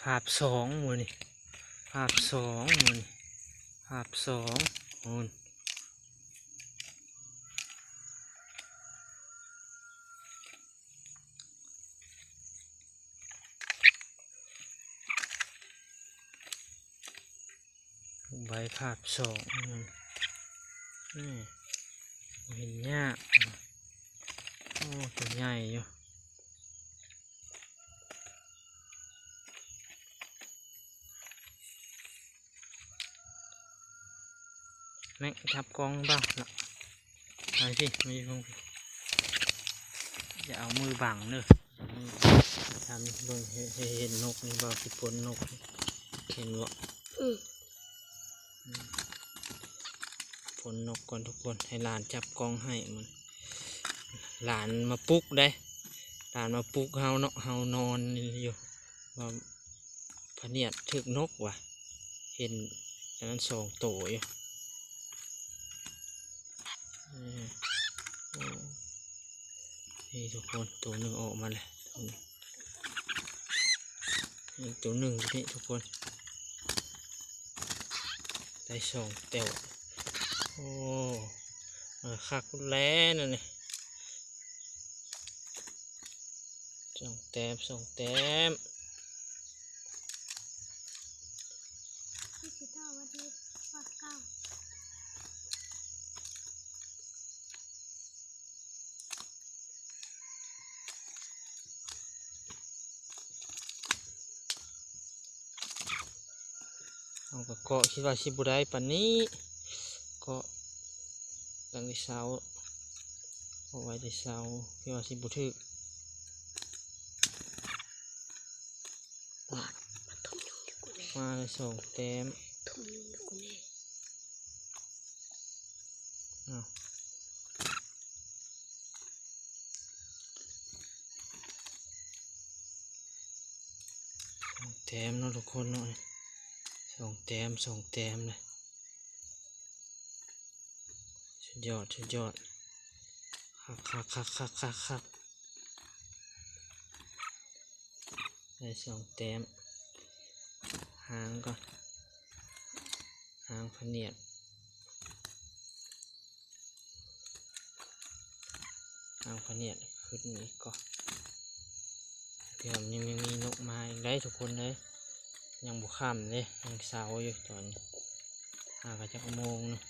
ພາບສອງມື້ນີ້ ພາບສອງມື້ນີ້ ພາບສອງພຸ້ນ ໃບພາບສອງນີ້ ນີ້ ເຫັນຍາກ ໂອ້ ຕົວໃຫຍ່ຢູ່ ແມັກຈັບກ້ອງເບິ່ງເນາະ ມາພີ້ ມາຢູ່ເທິງພີ້ ຢ່າເອົາມືບັງເດີ ເອົາມືທຳເບິ່ງ ໃຫ້ ໃຫ້ເຫັນນົກນີ້ບໍ່ ຊິປົນນົກ ເຫັນບໍ່? ອືມ ອືມ ປົນນົກກ່ອນທຸກຄົນ ໃຫ້ຫຼານຈັບກ້ອງໃຫ້ ມັນ ຫຼານມາປຸກເດ້ ຫຼານມາປຸກເຮົາເນາະ ເຮົານອນຢູ່ ວ່າພະນຽດຖືກນົກວ່າ ເຫັນອັນນັ້ນສອງໂຕຢູ່ ເອີ ໂອ້ ນີ້ທຸກຄົນ ໂຕໜຶ່ງອອກມາແລ້ວ ອີກໂຕໜຶ່ງຢູ່ນີ້ທຸກຄົນ ໄດ້ສອງແຕ້ວ ໂອ້ ເອີ ຄັກແລ້ວນັ້ນນີ້ ສອງແຕ້ມ ສອງແຕ້ມ ເຮົາກໍເກາະ ຄິດວ່າຊິບໍ່ໄດ້ປານນີ້ ເກາະຕັ້ງແຕ່ເຊົ້າ ເກາະໄວ້ແຕ່ເຊົ້າ ຄິດວ່າຊິບໍ່ຖືກ ມາແລ້ວສອງແຕ້ມ ທຸ່ມຍຸງຢູ່ກູແນ່ ອ້າວ ສອງແຕ້ມເນາະທຸກຄົນເນາະ ສອງແຕ້ມ ສອງແຕ້ມເລີຍ ສຸດຍອດ ສຸດຍອດ ຄັກໆໆໆໆ ໄດ້ສອງແຕ້ມ ຫາງກ່ອນ ຫາງພະນຽດ ຫາງພະນຽດຂຶ້ນອີກກ່ອນ ເພື່ອມັນຍັງ ຍັງມີນົກມາອີກໄດ້ທຸກຄົນເອີຍ ຍັງບໍ່ຄ່ຳເດ້ ຍັງເຊົ້າຢູ່ຕອນນີ້ ຫາກະຈັກໂມງໜຶ່ງ